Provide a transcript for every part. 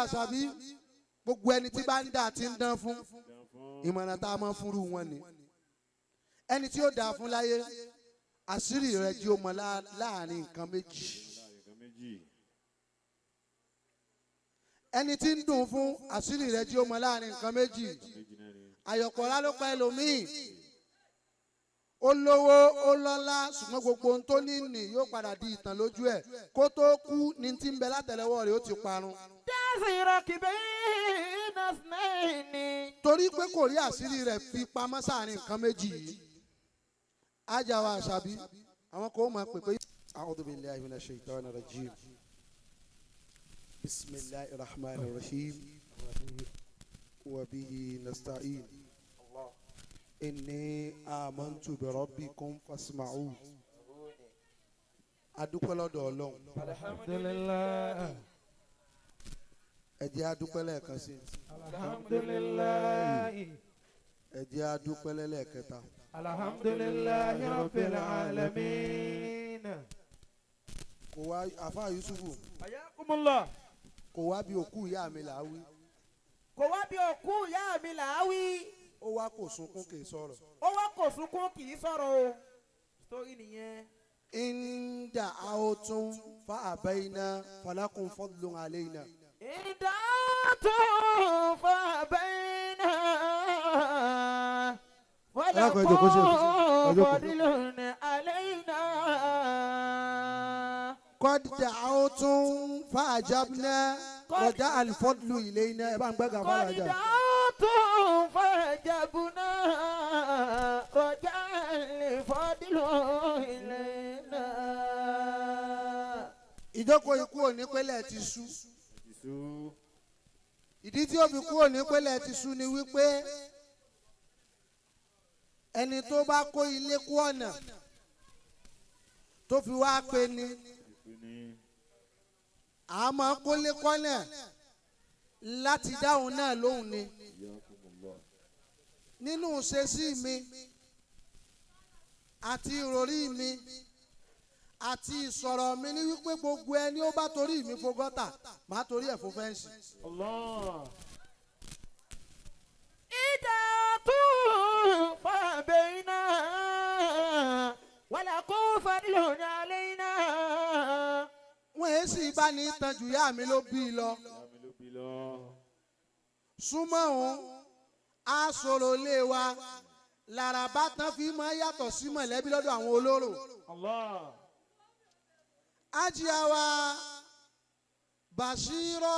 Àṣàbí, gbogbo ẹni tí bá ń dà tí ń dán fún, ìmọ̀ràn tá a máa fúnrú wọn ni, ẹni tí ó dáa fún láyé, àṣírí rẹ̀ jí ó mọ láàrin nǹkan méjì. Ẹni tí ń dùn fún, àṣírí rẹ̀ jí ó mọ láàrin nǹkan méjì. Àyọ̀pọ̀lá ló pa ẹlòmíì, ó lówó, ó lọ́lá, ṣùgbọ́n gbogbo ohun tó ní nì yóò padà di ìtàn lójú ẹ̀. Kó tó kú ní tí ń bẹ látẹ̀lẹ́wọ́ rẹ̀ ó ti parun. Torí pé kò rí àṣírí rẹ̀ fi pamọ́ sáàrin nǹkan méjì yìí. Ájà wa Àṣàbí, àwọn kò mọ̀ pé. A'udhu billahi minash shaitani rajim. Bismillahir rahmanir rahim. Wa bihi nasta'in. Inni amantu bi rabbikum fasma'u. Adúpẹ́ lọ́dọ̀ Ọlọ́run. Alhamdulillah. Ẹ jẹ́ adúpẹ́ lẹ́ẹ̀kan sí. Alhamdulillah. Ẹ jẹ́ adúpẹ́ lẹ́ẹ̀kẹta. Alhamdulillah rabbil alamin. Kò wá àfa Yusufu. Ayakumullah. Kò wá bí òkú ìyá mi là á wí. Kò wá bí òkú ìyá mi là á wí. Ó wá kò sunkún kì í sọ̀rọ̀. Ó wá kò sunkún kì í sọ̀rọ̀ o. Sórí nìyẹn. Inda aotun fa abayna falakun fadlun alayna. Inda aotun fa abayna falakun fadlun alayna. Qad da'awtum fa ajabna raja al-fadlu ilayna. Ẹ bá ń gbẹ́gà fún Qad alájà. da'awtum fa ajabna raja al-fadlu ilayna. Ìjókòó ikú òní pẹ́lẹ́ ti sú. Ìdí tí ó fi kú òní pẹ́lẹ́ ti sú ni wípé ẹni tó bá kó ilé kú ọ̀nà tó fi wá pe ni àmọ́ kólé kọ́nà láti dáhùn náà lóhùn ni. Nínú ṣesí mi àti ìròrí mi àti ìsọ̀rọ̀ mi ní wípé gbogbo ẹni ó bá torí mi fo gọ́tà, màá torí ẹ̀ fo fẹ́ǹsì. Allah. Ìdá tún fàbẹ́yìnà wàlàkùn fadlun alayna. Wọ́n èé sì bá ní tan jù, ìyá mi ló bí i lọ. Súnmọ́ òun á sọ̀rọ̀ lé wa làràbá tán fi máa yàtọ̀ sí mọ̀lẹ́bí lọ́dọ̀ àwọn olóró. Allah. Ajiya wa Bashiro,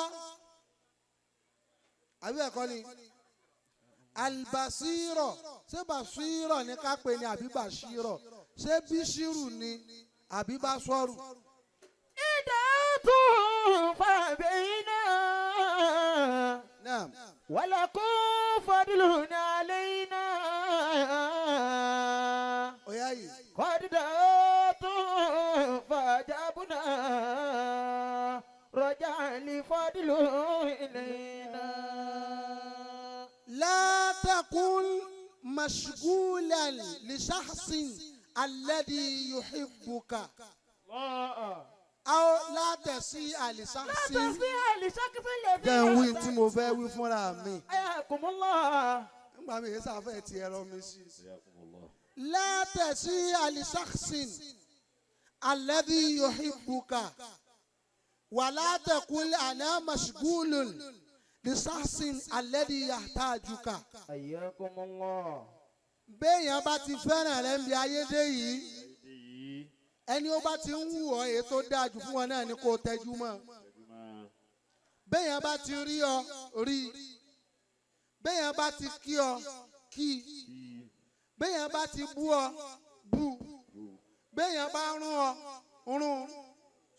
àbí ẹ̀kọ́ ni Albasiro, ṣé Basiro ni ká pè ní àbí Bashiro, ṣé Bishiru ni àbí Basoru? Ìdá tún fàbẹ́yìnà Naam. wàlàkùn fadlun alayna. Ọ̀yá yìí. قد دعوتم فأجابنا رجع لفضل إلينا. لا تكن مشغولا لشخص الذي يحبك Allah. أو لا تسيء لشخص. لا تسيء لشخص الذي Jẹ́ ń wí tí mo fẹ́ wí fúnra mi. حياكم الله. Nígbà mi yìí sáfẹ́ ti ẹ̀rọ mi sí. لا تسيء لشخص الذي يحبك ولا تقل أنا مشغول لشخص الذي يحتاجك. حياكم الله. Béèyàn bá ti fẹ́ràn rẹ̀ ń bi ayédè yìí, ẹni ó bá ti ń wù ọ́, èyí tó dáa jù fún wọn náà ni kó tẹjú mọ́. Béèyàn bá ti rí ọ rí, béèyàn bá ti kí ọ kí, béèyàn bá ti bú ọ bú, béèyàn bá rún ọ rún.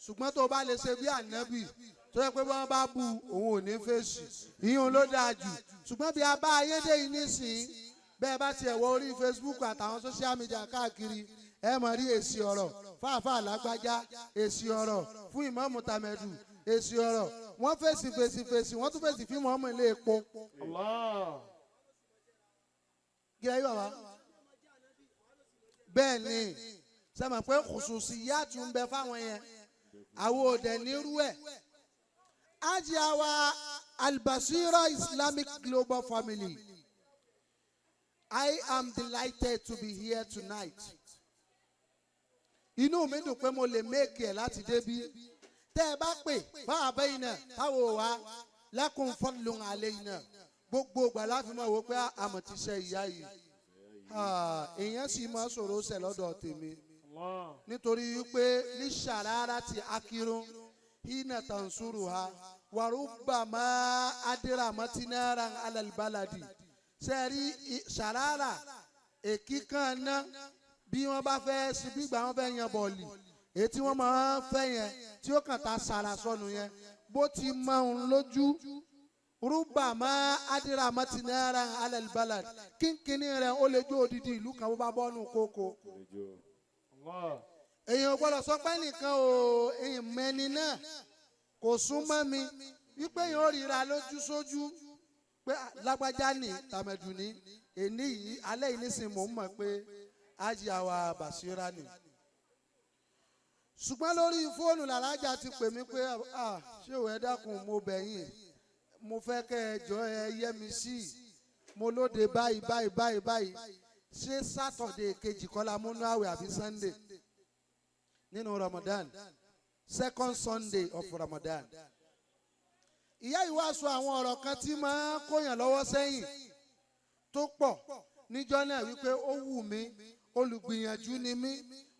Ṣùgbọ́n tó bá lè ṣe bí ànábì tó yẹ pé bí wọ́n bá bu òun ò ní fèsì, ìyún ló dáa jù. Ṣùgbọ́n bí a bá ayédè yìí nísìnyí, bẹ́ẹ̀ bá tiẹ̀ wọ orí Facebook àtàwọn social media káàkiri, ẹ mọ̀ rí èsì ọ̀rọ̀ fáfáà lágbájá, èsì ọ̀rọ̀ fún ìmáàmù tàmẹ̀dù, èsì ọ̀rọ̀ wọ́n fèsì fèsì fèsì, wọ́n tún fèsì fún ìmáàmù ilé epo. Allah. Kí ẹ yí bàbá. Bẹ́ẹ̀ ni sẹ́mi pé kùsùsì yá tún bẹ fáwọn yẹn, àwọn òdẹ nírú ẹ̀. Ájíà wa Al-Basira Islamic Global Family, I am delighted to be here tonight. Inú mi dùn pé mo lè make ẹ̀ láti débí. Tẹ́ ẹ bá pè fáwọn abẹ́yìn náà táwọn ò wá lakum fadlun alayna. Gbogbo ìgbà láfi máa wò pé àmọ̀ ti ṣe ìyá yìí. Ah, èèyàn sì máa sọ̀rọ̀ ṣẹ̀ lọ́dọ̀ tèmi Allah. Nítorí wípé ní sàràrà ti akirun hina tansuru ha warubama adiramatinára alalibaladi sẹ́ẹ̀rí sàràrà èkìkan ná bí wọ́n bá fẹ́ sí bí ìgbà wọ́n fẹ́ yan bọ̀ọ̀lì èyí tí wọ́n máa ń fẹ́ yẹn tí ó kàn ta sàrà sọnù yẹn bó ti máa ń lójú rúbàmá adiramatinára alalibaladi kínkínní rẹ̀ ó lè jó odidi ìlú kan bó bá bọ́nù kókó. Allah. Èèyàn gbọ́dọ̀ sọ pé nìkan o èèyàn mẹ́ni náà kò sún mọ́ mi wípé èèyàn ò ríra lójú sójú pé, "Ah, lágbájá ní tàmẹ̀dù ní èní yìí alẹ́ yìí nísìnyí mò ń mọ̀ pé ájì àwa Bàṣírà ni." Ṣùgbọ́n lórí fóònù làlájà ti pè mí pé, "Ah, ṣé òun ẹ dákun, mo bẹ̀ yín, mo fẹ́ kẹ́ ẹ jọ ẹ yẹ́ mi sí i." Mo lóde báyìí báyìí báyìí báyìí. Ṣé Saturday kejì kọ́lá múnú àwẹ̀ àbí Sunday nínú Ramadan, second Sunday of Ramadan? Ìyá yìí wá sọ àwọn ọ̀rọ̀ kan tí máa ń kóyàn lọ́wọ́ sẹ́yìn tó pọ̀ níjọ́ náà wípé ó wù mí, olùgbìyànjú ni mí,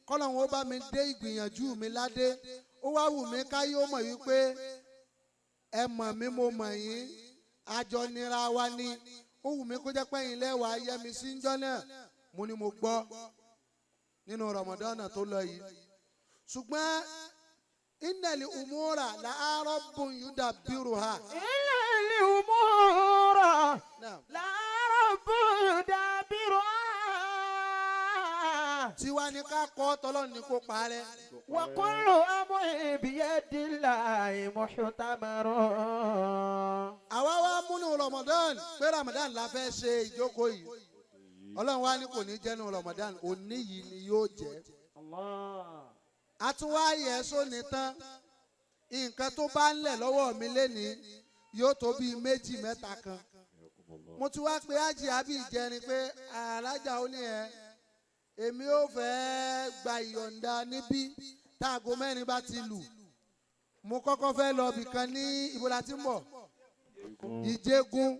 kọ́lọ́hún ó bá mi dé ìgbìyànjú mi ládé. Ó wá wù mí káyé ó mọ̀ wípé ẹ mọ̀ mí, mo mọ̀ yín, àjọ nira wa ni. Ó wù mí kó jẹ́ pé ẹ̀yin lẹ́wàá yẹ mi sí níjọ́ náà. Mo ní mo gbọ́ nínú Ramadan tó lọ yìí, ṣùgbọ́n innal umura la rabbun yudabbiruha. إن الأمور Naam. لا رب يدبرها. Tiwa ni ká kọ́, tọ́lọ́run ní kó parẹ́. وكل أمر بيد الله محتمر. Àwa wá múnú Ramadan pé Ramadan la fẹ́ ṣe ìjókòó yìí. Ọlọ́run wá ní kò ní jẹ́nu Ramadan, òní yìí ni yóò jẹ́. Allah. A tún wá yẹ sóni tán. Nǹkan tó bá ń lẹ̀ lọ́wọ́ mi lénìí yóò tó bíi méjì mẹ́ta kan. Mo ti wá pé ájì àbí ìjẹrin pé alájà ó ní ẹ èmi ò fẹ́ gba ìyọ̀ǹda níbí táago 4 bá ti lù. Mo kọ́kọ́ fẹ́ lọ bìkan ní ibo la ti ń bọ̀, Ìjẹgun,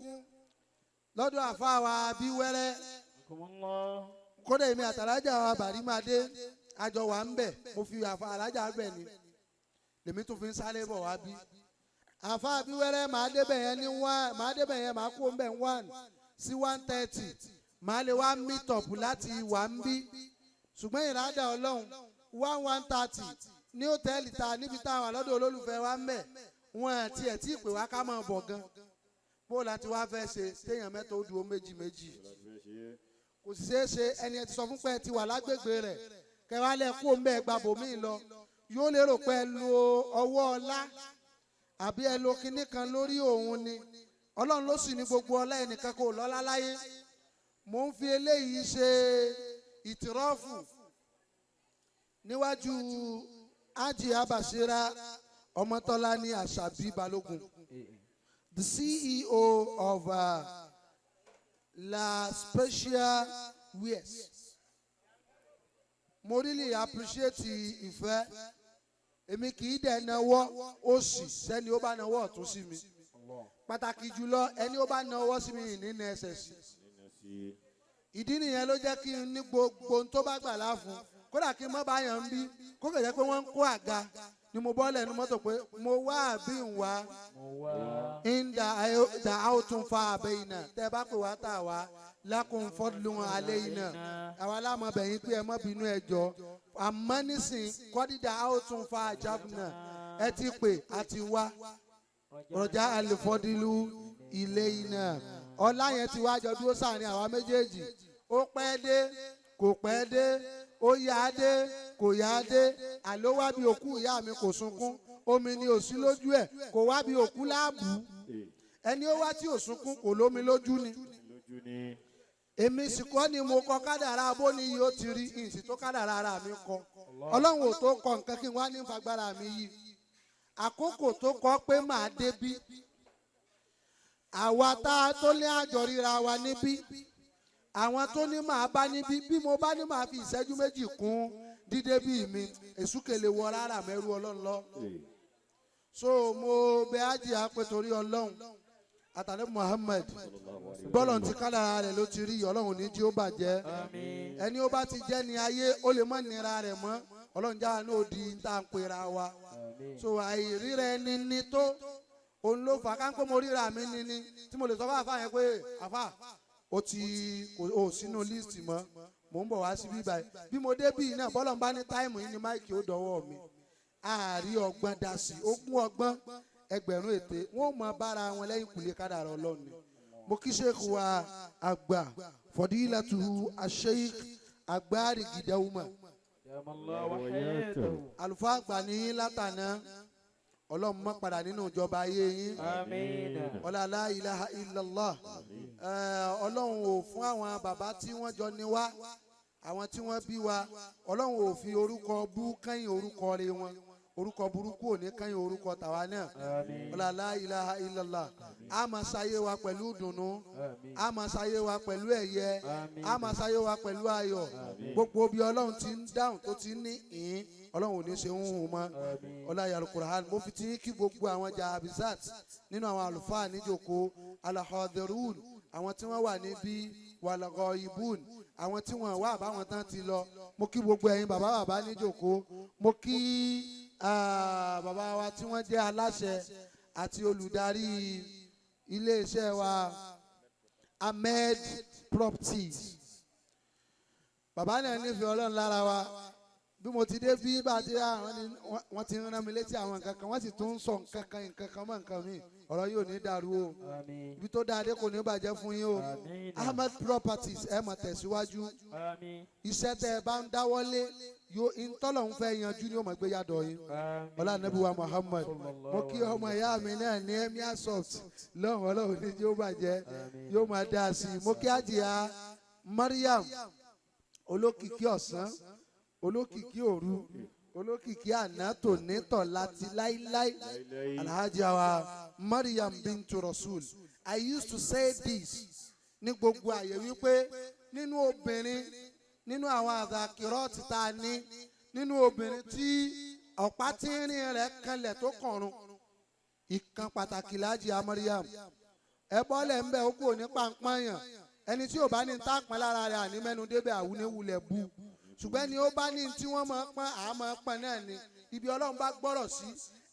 lọ́dọ̀ àfa wa bí wẹ́rẹ́. Akumullah. Kódà èmi àtàlájà wa bàrí máa dé àjọ wà ń bẹ̀. Mo fi àfa alájà bẹ̀ ni lèmi tún fi ń sáré bọ̀ wá bí àfa bí wẹ́rẹ́. Màá débẹ̀ yẹn ní 1, màá débẹ̀ yẹn, màá kó ń bẹ̀ 1 sí 1:30, màá lè wá meet up láti wà ń bí. Ṣùgbọ́n ìrádà Ọlọ́run, 1 1:30 ní hòtẹ́ẹ̀lì ta níbi tá a wà lọ́dọ̀ olólùfẹ́ wa ń bẹ̀, wọn àti ẹ̀ tí ì pè wá ká máa bọ̀ gan. Bó láti wá fẹ́ ṣe téèyàn mẹ́ta ó dúró méjì méjì? Kò sì ṣeé ṣe. Ẹni ẹ ti sọ fún pé ẹ ti wà lágbègbè rẹ̀, kẹwàá lẹ kó ń bẹ́ẹ̀ gba bòmíì lọ, yóò lérò pé ẹ lo ọwọ́ ọlá àbí ẹ lo kinní kan lórí òun ni. Ọlọ́run ló sì ní gbogbo ọlá, ẹnìkan kò lọ́lá láyé. Mò ń fi eléyìí ṣe ìtìrọ́fù níwájú Ájì Abàṣírà Ọmọtọ́lá ní Àṣàbí Balógun, the CEO of La Special Wears. Mo really appreciate ìfẹ́. Èmi kì í dẹ̀ nawọ́ òsì sẹ́ni ó bá nawọ́ ọ̀tún sí mi, pàtàkì jùlọ ẹni ó bá nawọ́ sí mi nínú ẹsẹ̀ sí. Ìdí nìyẹn ló jẹ́ kí n ní gbogbo ohun tó bá gbà láàfún, kódà kí n má bá yàn ń bí kó kẹ̀ jẹ́ pé wọ́n ń kó àga ni mo bọ́ lẹ́nu mọ́tò pé mo wá àbí ń wá ń da àwòtún fa àbẹ̀yìn náà. Tẹ́ ẹ bá pè wá tà wá lakum fadlun alayna, àwa láàmú bẹ̀yìn pé ẹ má bínú, ẹ jọ. Àmọ́ nísìn kọ́dídà àwòtún fa àjábùnà, ẹ ti pè àti wá rọjá àlefọ́dílù ilé iná ọlá yẹn ti wá jọ dúró sáàrin àwa méjèèjì. Ó pẹ́ dé, kò pẹ́ dé, ó yá dé, kò yá dé, àló wá bí òkú ìyá mi kò sunkún, omi ni ò sí lójú ẹ̀, kò wá bí òkú láàbù. Ẹni ó wá tí ò sunkún kò lómi lójú ni. Èmi sì kọ́ ni mo kọ kádàrá bó ni yóò ti rí ìsìn tó kádàrá ara mi kọ. Ọlọ́run ò tó kọ nǹkan kí n wá ní fagbára mi yí àkókò tó kọ pé màá débí. Àwa tá a tó lé àjọ ríra wa níbí, àwọn tó ní màá bá níbí, bí mo bá ní màá fi ìṣẹ́jú méjì kún dídé bí mi, èsúkèlè wọ rárá mẹ́rú ọlọ́run lọ. So mo bẹ ájì àpè torí ọlọ́run àtàlẹ́ Muhammad, bọ́lọ̀ ti kádàrá rẹ̀ ló ti rí, ọlọ́run ní jí ó bàjẹ́. Ẹni ó bá ti jẹ́ ní ayé, ó lè má nira rẹ̀ mọ́. Ọlọ́run jáwa ní òdi tá à ń pera wa. So àìríra ẹni ní tó òun ló fà á káńpé mo ríra mi ní tí mo lè sọ fún àfa yẹn pé àfa ó ti kò ó sínú list mọ́, mò ń bọ̀ wá síbí báyìí. Bí mo dé bíi náà, bọ́lọ̀ ń bá ní time yìí ni mic ó dọwọ́ mi. Àárí ọgbọ́n dá sí ogún ọgbọ́n ẹgbẹ̀rún ète, wọn ò mọ bára wọn lẹ́yìn kùlé kádàrá ọlọ́run ni. Mo kí sheikh wa àgbà, fọdílàtú asheikh agbárí gidawuma, àlùfáà àgbà ní látànà. Ọlọ́run mọ́ padà nínú ìjọba ayé yín. Ọlá la ilaha illallah. Ọlọ́run ò fún àwọn bàbá tí wọ́n jọ ní wá, àwọn tí wọ́n bí wa, ọlọ́run ò fi orúkọ bú kẹ́yìn orúkọ rẹ̀ wọn. Orúkọ burúkú ò ní kẹ́yìn orúkọ tàwa náà. Ọlá la ilaha illallah. A máa ṣayé wa pẹ̀lú ìdùnnú, a máa ṣayé wa pẹ̀lú ẹ̀yẹ, a máa ṣayé wa pẹ̀lú ayọ̀. Gbogbo bí ọlọ́run ti ń dáhùn tó ti ń ní ìhín, ọlọ́run ò ní ṣe ń hùn mọ́. Ọlá Al-Qur'an. Mo fi ti kí gbogbo àwọn jahabizat nínú àwọn àlùfáà níjòkó, alahadurun, àwọn tí wọ́n wà níbí, walghaibun, àwọn tí wọ́n wà àbáwọn tán ti lọ. Mo kí gbogbo ẹ̀yin bàbá bàbá níjòkó. Mo kí bàbá wa tí wọ́n jẹ́ aláṣẹ àti olùdarí iléeṣẹ́ wa, Ahmed Properties. Bàbá náà nífẹ̀ẹ́ ọlọ́run lára wa. Bí mo ti dé bí bá a ti rí àwọn ni wọ́n ti ń rán mi létí àwọn nǹkan kan, wọ́n sì tún ń sọ nǹkan kan, nǹkan kan mọ́ nǹkan mi. Ọ̀rọ̀ yóò ní dàrú o. Ibi tó dáa dé kò ní bàjẹ́ fún yín o. Ahmed Properties, ẹ máa tẹ̀síwájú. Iṣẹ́ tẹ́ ẹ bá ń dáwọ́lé yóò ntọ́lọ̀ ń fẹ́ yanjú ni ó máa gbé yàdọ̀ yín. Ọlá nàbí wa Muhammad. Mo kí ọmọ ìyá mi náà ní Emir Soft lọ́hùn, ọlọ́run ní yóò bàjẹ́, yóò máa dáa sí i. Mo kí àjìyá Mariam, olókìkí ọ̀sán, olókìkí òru, olókìkí àná, tòní, tọ̀la ti láíláí, Alhaji wa Mariam bintu Rasul. I used to say this ní gbogbo àyè wípé nínú obìnrin, nínú àwọn àdàkìrọ́ọ̀tì tá a ní, nínú obìnrin tí ọ̀pá tínrín rẹ̀ kanlẹ̀ tó kọ̀run, ìkan pàtàkì lájì Mariam. Ẹ bọ́lẹ̀ ń bẹ̀, ó kúrò ní pàǹpáyàn. Ẹni tí ò bá ní tá pọ́n lára rẹ̀, àní mẹ́nu débẹ̀, àwúnéwulẹ̀ bu. Ṣùgbọ́n ẹni ó bá ní tí wọ́n máa pọ́n, àá pọ́n náà ni. Ibi ọlọ́run bá gbọ́rọ̀ sí,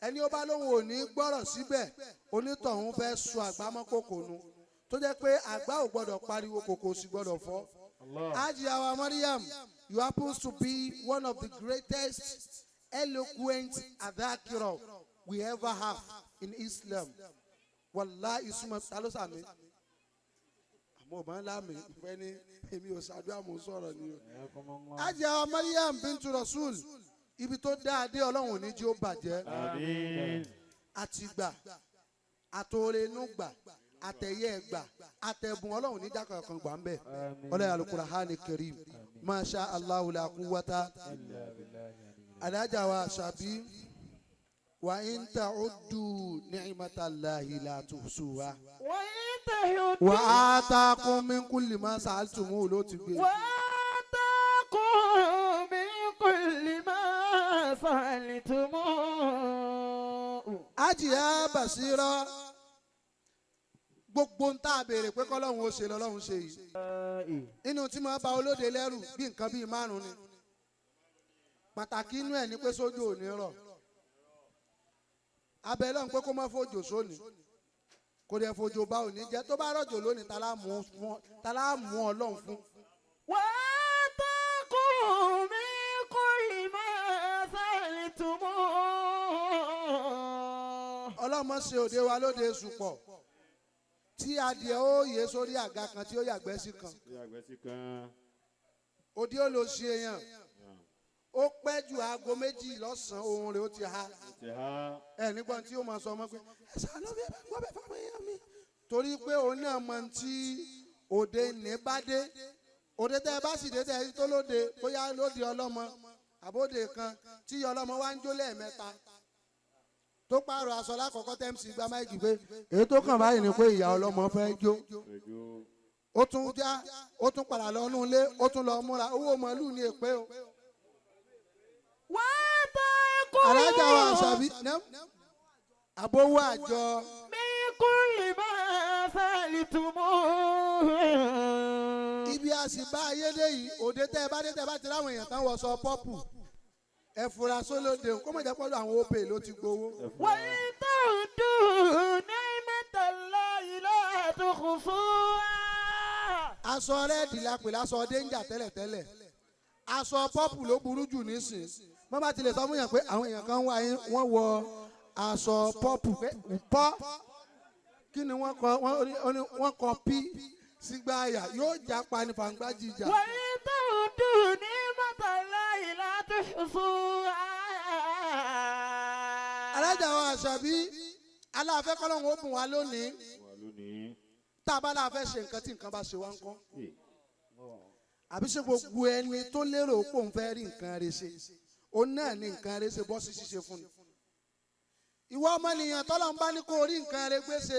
ẹni ó bá lóun ò ní gbọ́rọ̀ síbẹ̀, onítọ̀hún fẹ́ sọ àgbámọ́ kòkò nu, tó jẹ́ pé àgbá ò gbọ́dọ̀ pariwo, kòkò sì gbọ́dọ̀ fọ́. Hajiya Mariam, you happens to be one of the greatest eloquent adhakiro we ever have in Islam. Wallahi suma ta ló sàmì àmọ́ ọ̀bọ̀n ńlá mi ìfẹ́ ní èmi ò ṣàdúrà, mò ń sọ̀rọ̀ ni o. Hajiya Mariam bintu Rasul, ibi tó dáa dé, ọlọ́run ò ní jí ó bàjẹ́. Àtìgbà àtòrè inú gbà, àtẹ̀yẹ gbà, àtẹ̀bùn, ọlọ́run ní jákè kan gbà ń bẹ̀. Ọlọ́run Al-Qur'ani Karim, masha Allahu la quwwata. Alájà wa ṣàbí wa in ta'uddu ni'matallahi la tuhsuha. Wa atakum min kulli ma sa'altumuhu ló ti gbé. وآتاكم من كل ما سألتموه. Ajiya Basira, gbogbo ń tá a béèrè pé kọ́lọ́hún ó ṣe lọ́lọ́hún ṣe yìí. Inú tí mo bá olóde lẹ́rù bí nǹkan bíi márùn ni. Pàtàkì inú ẹ̀ ni pé sójú ò ní rọ̀. Abẹ́ lọ́hún pé kó má fòjò sóni, kò dẹ̀ fòjò bá òní jẹ́. Tó bá rọ̀jò lónìí, ta lá mú ọlọ́run fún. وآتاكم من كل ما سألتموه. Ọlọ́mọ ṣe òde wa lóde sùpọ̀ tí adìẹ ó yé sórí àga kan tí ó yàgbẹ́ sí kan. Yàgbẹ́ sí kan. Òde ó lọ ṣe èèyàn, ó pẹ́ ju aago 2 lọ́sàn-án, ohun rẹ̀ ó ti ha. Ti ha. Ẹ nígbà tí ó máa sọ ọmọ pé ẹ ṣàánú mi, ẹ bá gbọ́ bẹ́ẹ̀ fáwọn èèyàn mi, torí pé òun náà mọ tí òde ní bá dé. Òde tẹ́ ẹ bá sì dé, tẹ́ ẹ tó lóde, bóyá lóde ọlọ́mọ àbóde kan tí ọlọ́mọ wá ń jó lẹ́ẹ̀mẹ́ta. Tó pààrọ̀ aṣọ lákọ̀ọ́kọ́ tẹ́ MC gba mic pé èyí tó kàn báyìí ni pé ìyá ọlọ́mọ fẹ́ jó. Ó tún já, ó tún padà lọ inú ilé, ó tún lọ múra. Owó màálù ní èpè o. وآتاكم Alájà wa Àṣàbí àbówó àjọ. من كل ما سألتموه. Ibi a sì bá ayédè yìí, òde tẹ́ ẹ bá dé, tẹ́ ẹ bá ti ráwọn èèyàn tán wọṣọ purple, ẹ fura sólóde kó mọ̀ jẹ́ pọ́lú àwọn Opay ló ti gbowó. وإن تعدوا نعمة الله لا تحصوها. Aṣọ red la pè láṣọ danger tẹ́lẹ̀tẹ́lẹ̀, aṣọ purple ló burú jù nísìn. Wọ́n bá tilẹ̀ sọ fún yàn pé àwọn èèyàn kan wá yín, wọ́n wọ aṣọ purple, pé pọ́ kí ni wọ́n kọ? Wọ́n kọ p sígbà àyà yóò jápa ní fàǹgbá jíjà. وإن تعدوا نعمة الله لا تحصوها. Alájà wa Àṣàbí, aláàfẹ́ kọ́lọ́hún ó bùn wá lónìí. Tá a bá láàfẹ́ ṣe nǹkan, tí nǹkan bá ṣe wá ń kọ́, àbí ṣe gbogbo ẹni tó lérò pé òun fẹ́ rí nǹkan rẹ̀ ṣe, òun náà ní nǹkan rẹ̀ ṣe bọ́ sí ṣíṣe fún ni? Ìwọ ọmọnìyàn tọ́lọ́ ń bá ní kó o rí nǹkan rẹ̀ gbé ṣe,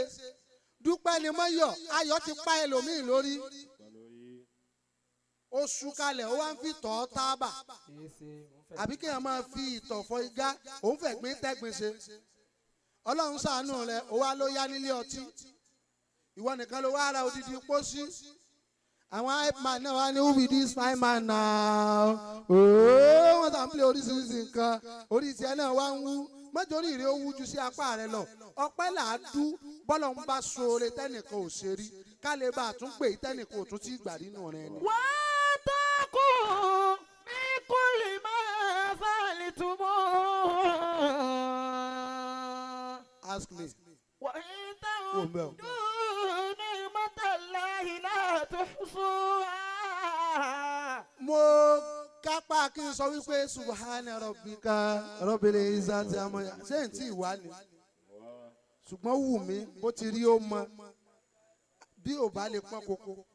dúpẹ́ ni mọ́yọ̀. Ayọ̀ ti pa ẹlòmíì lórí, ó ṣú kalẹ̀, ó wá ń fi tọ́ tábà, àbí kéèyàn máa fi ìtọ̀ fọ igá, òun fẹ́ gbin tẹ́gbin ṣe. Ọlọ́run ṣàánú rẹ̀, ó wá ló yá nílé ọtí, ìwọ nìkan ló wá ra odidi pósí. Àwọn hype man náà wá ní, "Who be this fine man now?" Ooo, wọ́n tà ń play oríṣiríṣi nǹkan, orí tiẹ̀ náà wá ń wú. Mọ́jọ́rí ìrẹ́ ó wú ju sí apá rẹ lọ. Ọpẹ́ là á dú. Bọ́lọ̀ ń bá ṣoore tẹ́nìkan ò ṣe rí, ká lè bá a tún pè tẹ́nìkan ò tún tí gbà nínú rẹ ni. وآتاكم من كل ما سألتموه. Ask me. وإن Wò ń bẹ̀ o. تعدوا نعمة الله لا تحصوها. Mo kápá kí n sọ wípé subhana rabbika rabbil izzati amma ṣé n tí ì wá ni, ṣùgbọ́n wù mí bó ti rí, ó mọ bí ò bá lè pọ́n koko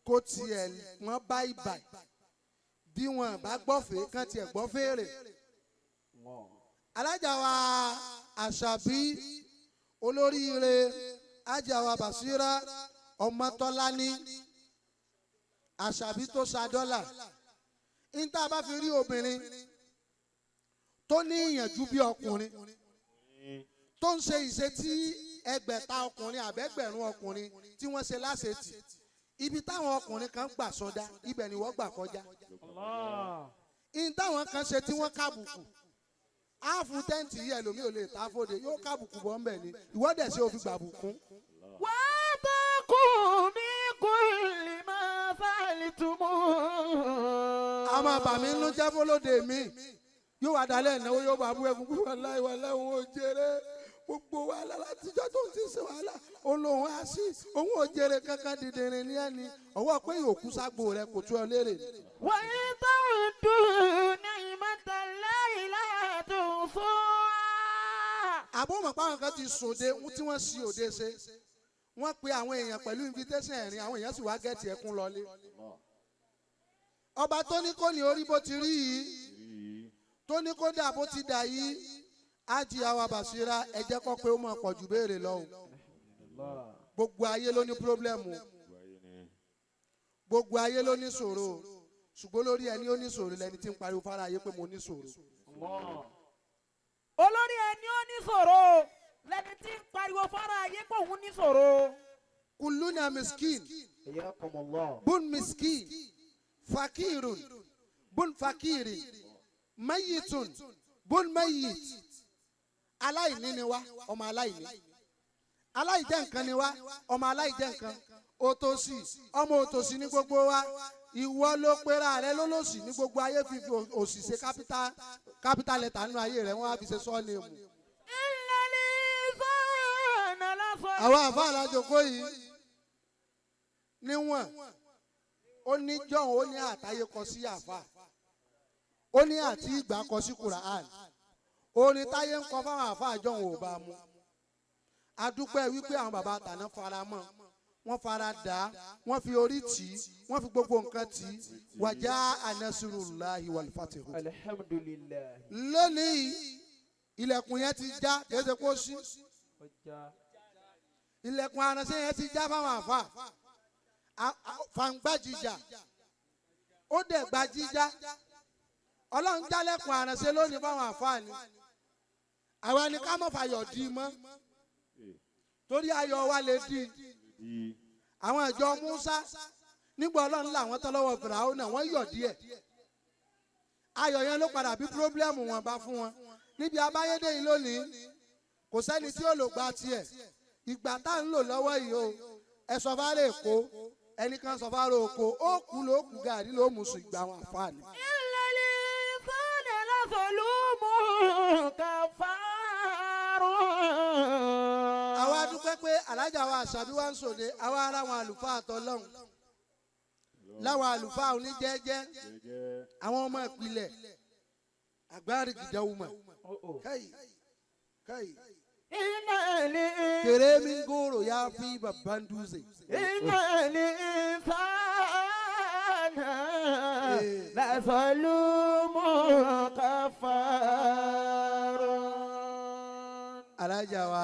kó tiẹ̀ wọ́n báyìí báyìí, bí wọn bá gbọ́fẹ̀ẹ́ kán tiẹ̀ gbọ́ fèrè. Alájà wa Àṣàbí olóríire, ájà wa Bàṣírà Ọmọtọ́lání Àṣàbí tó sa dọ́là níta bá fi rí obìnrin tó ní ìyànjú bí ọkùnrin, tó ń ṣe ìṣe tí 6,000 ọkùnrin àbẹ́gbẹ̀rún ọkùnrin tí wọ́n ṣe láṣetì. Ibi táwọn ọkùnrin kan gbà sọdá, ibẹ̀ ni wọ́n gbà kọjá. Ìyìn táwọn kan ṣe tí wọ́n kábùkù áàfù tent yìí, ẹlòmíì ò lè ta fòde, yóò kábùkù bọ́ ńbẹ̀ ni. Ìwọ́dẹ̀ ṣe òfin gbàbùkún. وآتاكم من كل ما سألتموه. A máa bà mí nínú jẹ́ fọlọ́dẹ mi, yóò wá dalẹ̀ ìnáwó, yóò bá bú ẹkún pé wàláhì wàláhì, òun ò jèrè. Gbogbo wàhálà látijọ́ tó ń ti ṣe wàhálà, òun lòun á sí, òun ò jèrè kankan. Dìndìnrín ní ẹni ọwọ́ pé yòókù ságbó rẹ kò tú ọ léèrè. وإن تعدوا نعمة الله لا تحصوها. Àbọ̀mọ̀ pé àwọn kan ti sòde tí wọ́n sì òde ṣe, wọ́n pe àwọn èèyàn pẹ̀lú invitation ẹ̀rín, àwọn èèyàn sì wá gẹ̀ẹ́tì ẹkún lọlé. Ọba tó ní kó ní orí bó ti rí yìí, tó ní kó dà bó ti dà yìí, ájì àwa Bàṣírà, ẹ jẹ́ kó pé ó mọ̀ pọ̀ jù béèrè lọ o. Gbogbo ayé ló ní problem, gbogbo ayé ló ní ṣòro, ṣùgbọ́n lórí ẹni ó ní ṣòro lẹni tí ń pariwo fara ayé pé mo ní ṣòro. Olórí ẹni ó ní ṣòro lẹni tí ń pariwo fara ayé pé òun ní ṣòro. Kulluna miskin bun miskin fakirun bun fakirin mayitun bun mayit. Aláìní ni wá, ọmọ aláìní, aláìjẹ́ nǹkan ni wá, ọmọ aláìjẹ́ nǹkan, òtòṣì, ọmọ òtòṣì ní gbogbo wa. Ìwọ ló pera rẹ lólòṣì ní gbogbo ayé, fífi òṣì ṣe capital letter nínú ayé rẹ, wọ́n á fi ṣe surname. إن الإنسان لظلوم. Àwọn àfa àlàjòkó yìí níwọ̀n, ó ní jọ̀hún, ó ní àtàyè kọ sí àfa, ó ní àti ìgbà kọ sí Quran, orin táyé ń kọ fáwọn àfa àjọhún ò bá mu. Adúpẹ́ wípé àwọn bàbá àtàná fara mọ́, wọ́n fara dà á, wọ́n fi orí tì í, wọ́n fi gbogbo nǹkan tì í. Wàjá anasurullahi wal fatihu. Alhamdulilayi. Lónìí Ilẹ̀kùn yẹn ti já, kìí ṣe kó ṣí. Ilẹ̀kùn aránṣẹ́ yẹn ti já fáwọn àfa fàǹgbàjìjà, ó dẹ̀ gbajíjá. Ọlọ́run jálẹ̀kùn aránṣẹ́ lónìí fáwọn àfa ni. Àwa ni ká mọ̀ fàyọ̀ di mọ́, torí ayọ̀ wa lè di. Àwọn ìjọ Musa nígbà Ọlọ́run làwọn tán lọ́wọ́ Fìràwọ́nà, wọ́n yọ̀ díẹ̀. Ayọ̀ yẹn ló padà bí pírọ́blẹ́mù wọn bá fún wọn níbi abáyédè yìí lónìí. Kò sẹ́ni tí ó lò gba tiẹ̀. Ìgbà tá à ń lò lọ́wọ́ yìí o, ẹ sọ fárá Èkó, ẹnì kan sọ fárá oko, ó kú ló kú gàrí ló mú sùn. Ìgbà àwọn àfààní. Ìlẹ̀lẹ̀ sọ́dẹ̀ lọ́sọ̀lùmù kàfàrọ̀. Àwa dúpẹ́ pé alájà wa àṣàbí wa ń sòde, àwa ará àwọn àlùfáà àtọ́lọ́hún, láwọn àlùfáà oníjẹ́jẹ́, àwọn ọmọ ìpìlẹ̀ àgbárí gìdáwùmọ̀ káyì káyì. Ìnàlẹ̀ Kèrèmí gòrò ya fi babban dutse. Ìnàlẹ̀ ìsànà lọ́sọ̀lùmù kàfàrọ̀. Alájà wa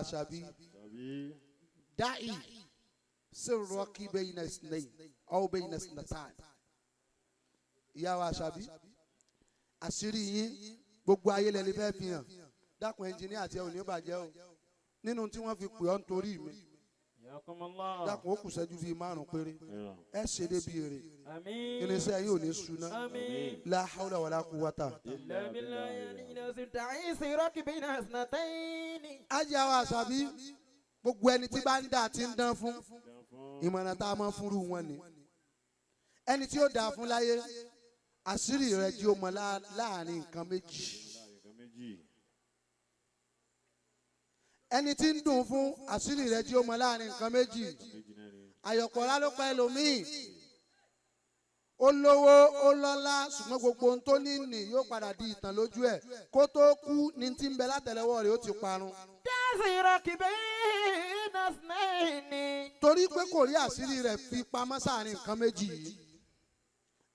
àṣàbí, da'i sirroki bayna isnayn aw bayna isnatan. Ìyá wa àṣàbí, àṣírí yín gbogbo ayé lẹni fẹ́ fi hàn. Dákun, ẹnjìníà àti ẹ ò ní bàjẹ́ o nínú tí wọ́n fi pè ọ́ nítorí mi. Dákun, ó kù ṣẹ́jú bíi 5 péré, ẹ ṣe débi èrè. Àmín. Irinṣẹ́ yìí ò ní suná. Àmín. La hawla wala quwwata. Ajá wa àṣàbí, gbogbo ẹni tí bá ń dà tí ń dán fún, ìmọ̀ràn tá a máa fúnrú wọn ni, ẹni tí ó dáa fún láyé, àṣírí rẹ̀ jí ó mọ láàrin nǹkan méjì. Ẹni tí ń dùn fún, àṣírí rẹ̀ jí ó mọ láàrin nǹkan méjì. Àyọ̀kọ̀lá ló pa ẹlòmíì. Ó lówó, ó lọ́lá, ṣùgbọ́n gbogbo ohun tó ní nì yóò padà di ìtàn lójú ẹ̀. Kó tó kú ní ti ń bẹ látẹ̀lẹ́wọ́ rẹ̀ ó ti parun, torí pé kò rí àṣírí rẹ̀ fi pamọ́ sáàrin nǹkan méjì yìí.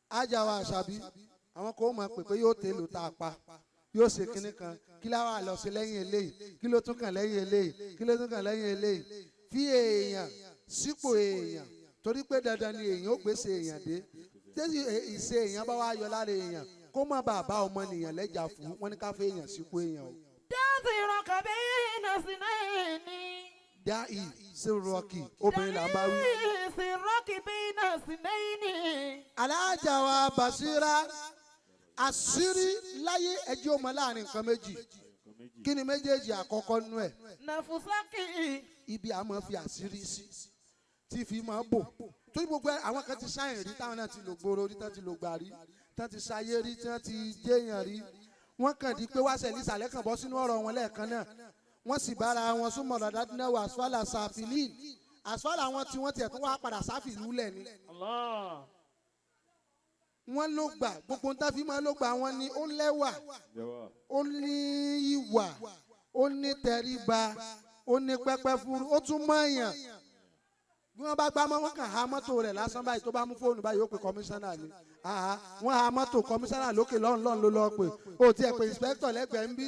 Ájà wa àṣàbí, àwọn kò mọ̀ pé yóò tẹ lò tá a pa, yóò ṣe kinní kan, kí láwa lọ sí lẹ́yìn eléyìí, kí ló tún kàn lẹ́yìn eléyìí, kí ló tún kàn lẹ́yìn eléyìí. Fi èèyàn sípò èèyàn, torí pé dandan ni èèyàn ó gbèsè èèyàn dé tẹ́sí. Ìṣe èèyàn bá wá yọ lára èèyàn, kó má bàa bá ọmọnìyàn lẹ́jà fún wọn ní ká fẹ́ èèyàn sípò èèyàn o. Dá ì sí rọkì, obìnrin là ń bá wí. Alájà wa Basira, àṣírí láyé ẹjẹ́ ó mọ láàrin nǹkan méjì. Kí ni méjèèjì? Àkọ́kọ́ nú ẹ̀, ibi a máa fi àṣírí sí tí fi máa bò, torí gbogbo àwọn kan ti sáyìn rí, táwọn náà ti lò gbòòrò rí, tán ti lò gbà rí, tán ti sáyé rí, tán ti jẹ́yàn rí. Wọ́n kàn di pé wáṣẹ̀ nísàlẹ̀ kàn bọ́ sínú ọ̀rọ̀ wọn lẹ́ẹ̀kan náà, wọ́n sì bára wọn súnmọ́ dàdádínà wà asfala sàfìlín. Asfala wọn tí wọ́n tiẹ̀ tún wá padà sáfìlú lẹ̀ ni. Allah. Wọ́n ló gbà gbogbo ń táfi máa ló gbà wọ́n ni ó lẹ́wà, ó ní ìwà, ó ní tẹríba, ó ní pẹ́pẹ́ fúru, ó tún mọ̀ èèyàn. Bí wọ́n bá gbá mọ́, wọ́n kàn há mọ́tò rẹ̀ lásán báyìí, tó bá mú fóònù báyìí, ó pe kọmíṣánná ni. Àhá, wọ́n há mọ́tò kọmíṣánná lókè lọ́hùn lọ́hùn ló lọ́ọ́ pè ó tiẹ̀ pé ìǹspẹ́kítọ̀ lẹ́gbẹ̀ẹ́ ń bí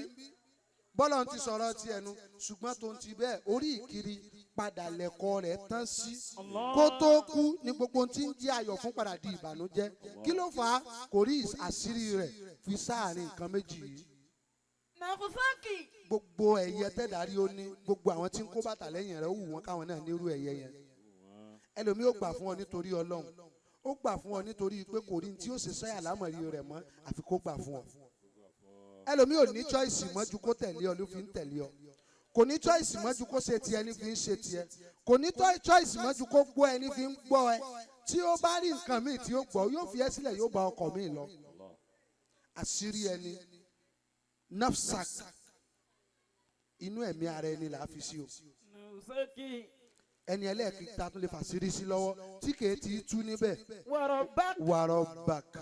bọ́lọ̀ ti sọ̀rọ̀ ti ẹnu. Ṣùgbọ́n tó ń ti bẹ́ẹ̀, orí ìkiri padà lẹ́kọ̀ọ́ rẹ̀ tán sí. Kó tó kú ní gbogbo ohun tí ń jẹ́ ayọ̀ fún padà di ìbànújẹ́. Kí ló fà á? Kò rí àṣírí rẹ̀ fi sáàrin nǹkan méjì yìí. Gbogbo ẹ̀yẹ tẹ́dàrí ó ní, gbogbo àwọn tí ń kó bàtà lẹ́yìn rẹ̀, ó wù wọ́n káwọn náà nírú ẹ̀yẹ yẹn. Ẹlòmíì ó gbà fún ọ nítorí Ọlọ́run, ó gbà fún ọ nítorí pé kò rí ní tí ó ṣe sẹ́yà lámọ̀rí rẹ̀ mọ́, àfi kó gbà fún ọ. Ẹlòmíì ò ní choice mọ́ ju kó tẹ̀lé ọ ló fi ń tẹ̀lé ọ. Kò ní choice mọ́ ju kó ṣe tiẹ̀ ní fi ń ṣe tiẹ̀. Kò ní choice mọ́ ju kó gbọ́ ẹ ní fi ń gbọ́ ẹ. Tí ó bá rí nǹkan míì tí ó gbọ́, yóò fi ẹ́ sílẹ̀, yóò bá ọkọ̀ míì lọ. Àṣírí ẹni, nafsak, inú ẹ̀mí ara ẹni là á fi sí o. Ẹni ẹlẹ́ẹ̀kẹta tó lè fàṣírí sí lọ́wọ́ tí kìí ti tú níbẹ̀, wàrọ̀bàk,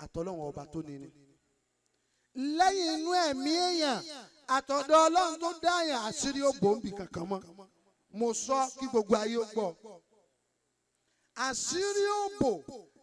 àtọ́lọ́wọ̀n ọba tó ní ni. Lẹ́yìn inú ẹ̀mí èèyàn àtọ̀dọ̀ Ọlọ́run tó dáyàn, àṣírí ó bòǹbì kankan mọ́. Mo sọ kí gbogbo ayé ó gbọ́, àṣírí ó bò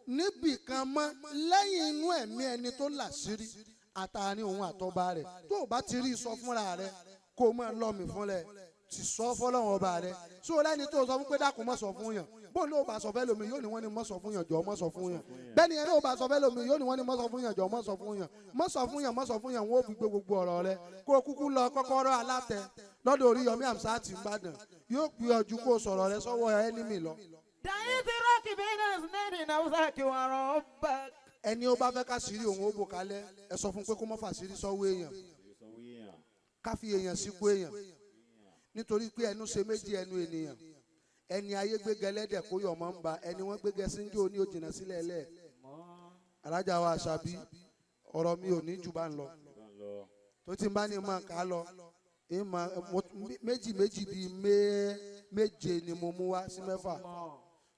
níbì kan mọ́ lẹ́yìn inú ẹ̀mí ẹni tó làṣírí àtàní òun àtọba rẹ̀ tó o bá ti rí sọ fúnra rẹ̀ kó o máa lọ mí fúnlẹ̀ ti sọ fọlọ́run ọba rẹ̀ so lẹ́ni tó sọ fún pé dákun mọ́ sọ fún yàn bó ní o bá sọ fẹ́ lómi yóò ní wọ́n ní mọ́ sọ fún yàn jọ mọ́ sọ fún yàn bẹ́ẹ̀ ni ẹni o bá sọ fẹ́ lómi yóò ní wọ́n ní mọ́ sọ fún yàn jọ mọ́ sọ fún yàn mọ́ sọ fún yàn mọ́ sọ fún yàn wọ́n ó fi gbé gbogbo ọ̀rọ̀ rẹ̀ kó o kúkú lọ kọ́kọ́rọ́ alátẹ lọ́dọ̀ Oríyọmí Hamzat Ìbàdàn yóò pè ọ́ ju kó o sọ̀rọ̀ rẹ sọ́wọ́ ẹnìmí lọ. Ẹni ó bá fẹ́ ká sírí òun ó bò kálẹ̀ ẹ sọ fún pé kó má fàṣírí sọ́wọ́ èèyàn ká fi èèyàn sípò èèyàn nítorí pé ẹnu ṣe méjì ẹnu ènìyàn ẹni ayé gbéga ẹlẹ́dẹ̀ kó yọ̀ mọ́ ń ba ẹni wọ́n gbéga síńjó ní òjìnà sílẹ̀ ẹlẹ́ alájà wa àṣàbí ọ̀rọ̀ mi ò ní jù bá ń lọ tó ti bá ní mọ̀ ká lọ méjì méjì bíi méje ni mo mú wá sí mẹ́fà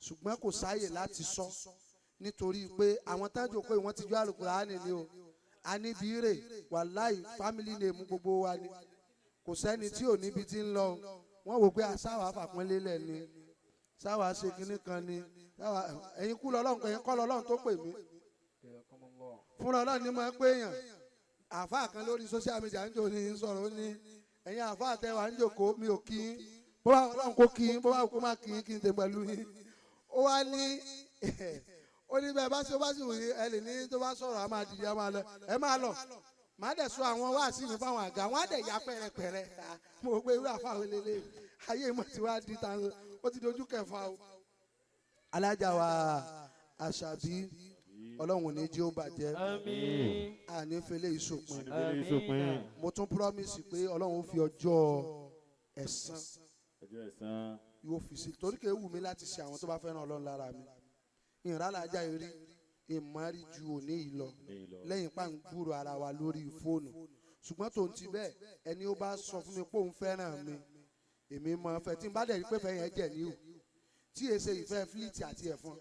ṣùgbọ́n kò sáàyè láti sọ nítorí pé àwọn tájò pé wọ́n ti jọ Àlùkùránì ni o a níbi rè wàláì fámìlì nèmú gbogbo wa ni kò sẹ́ni tí ò níbi tí ń lọ wọ́n wò pé sáwà fàpọ́nlélẹ̀ ni sáwà ṣe kinní kan ni sáwà ẹ̀yin kú lọ́lọ́run ẹ̀yin kọ́ lọ́lọ́run tó pè mí fúnra ọlọ́run ni mo ń pè yàn àáfàá kan lórí social media ń jò ní sọ̀rọ̀ ó ní ẹ̀yin àáfàá tẹ wà ń jòkó mi ò kí yín bó bá ọlọ́run kó kí yín bó bá kó má kí yín kí n tẹ pẹ̀lú yín ó wá ní ó ní bẹ́ẹ̀ bá ṣe bá sì wù yín ẹ lè ní tó bá sọ̀rọ̀ a máa dìde a máa lọ ẹ máa lọ màá dẹ̀ sọ àwọn wáàsí mi fáwọn àga wọn á dẹ̀ ya pẹ̀rẹ̀pẹ̀rẹ̀ mo gbé irú àfàwọn lélẹ̀ ayé ìmọ̀ tí wàá di tan ó ti dojú kẹfà o. Alájà wa Àṣàbí ọlọ́run ò ní jẹ́ ó bàjẹ́ àní fẹlẹ́ ìṣòpin mo tún promise pé ọlọ́run ó fi ọjọ́ ẹ̀san yóò fi sí torí kò wù mí láti ṣe àwọn tó bá fẹ́ràn ọlọ́run lára mi ìrànlájà eré ìmọ̀rí ju òní yìí lọ lẹ́yìn pàǹgbùrù ara wa lórí fóònù ṣùgbọ́n tó ń ti bẹ́ẹ̀ ẹni ó bá sọ fún mi pé òun fẹ́ràn mi èmi mọ̀ fẹ́ tí n bá dẹ̀ rí pé fẹ́ yẹn jẹ̀ ní o tí èsè ìfẹ́ fílìtì àti ẹ̀fọn.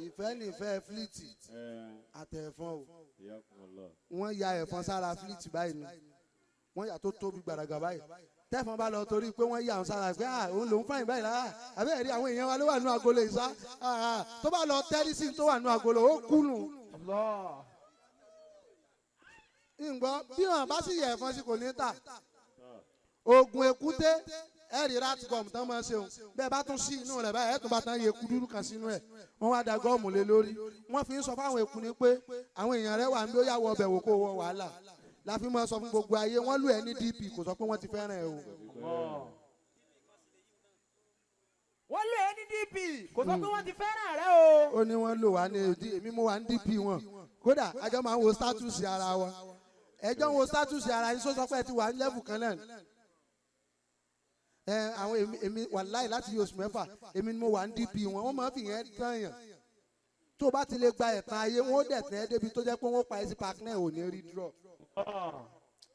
Ìfẹ́ nífẹ̀ẹ́ fílìtì àtẹ̀fọn o wọ́n ya ẹ̀fọn sára fílìtì báyìí ni wọ́n yà tó tóbi gbàràgà báyìí tẹ́fọn bá lọ torí pé wọ́n yà ń sára pé òun lòún fàyìn báyìí lára àbẹ́rẹ́ rí àwọn èèyàn wa ló wà nínú agolo ìsá tó bá lọ tẹ́rí sí tó wà nínú agolo ó kú nù. Ǹgbọ́ bí wọn bá sì yẹ ẹ̀fọn sí kò ní tà oògùn èkúté ẹ̀rí rat gum tán máa ṣe òun bẹ́ẹ̀ bá tún sí inú rẹ̀ báyìí ẹ̀ tún bá tán yẹ eku dúdú kan sínú ẹ̀ wọ́n wá da gọ́ọ̀mù lé lórí wọ́n fi ń sọ fáwọn eku ni pé àwọn èèyàn rẹ̀ wà ń bí ó yà wọ ọbẹ̀ wò kó wọ wàhálà la fi máa sọ fún gbogbo ayé wọ́n lù ẹ́ ní DP kò sọ pé wọ́n ti fẹ́ràn ẹ o. Wọ́n lù ẹ́ ní DP kò sọ pé wọ́n ti fẹ́ràn rẹ o. Ó ní wọ́n lò wá ní èmi mo wà ní DP wọn kódà àjọ máa ń wo status ara wa ẹjọ́ ń wo status ara yín sọ pé ẹ ti wà ní level kan náà. Ẹ àwọn èmi wàláì láti oṣù mẹ́fà èmi ni mo wà ní DP wọn wọ́n máa ń fi yẹn tán yàn tó o bá ti lè gba ẹ̀tàn ayé wọn ó dẹ̀ tẹ́ ẹ débi tó jẹ́ pé wọ́n pa ẹ sí park náà ò ní rí draw.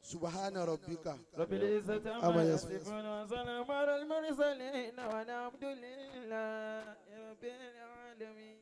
Subhana rabbika Rabbil izzati amma yasifun wa salamun alal mursalin walhamdulillahi rabbil alamin.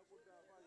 Kó dáa.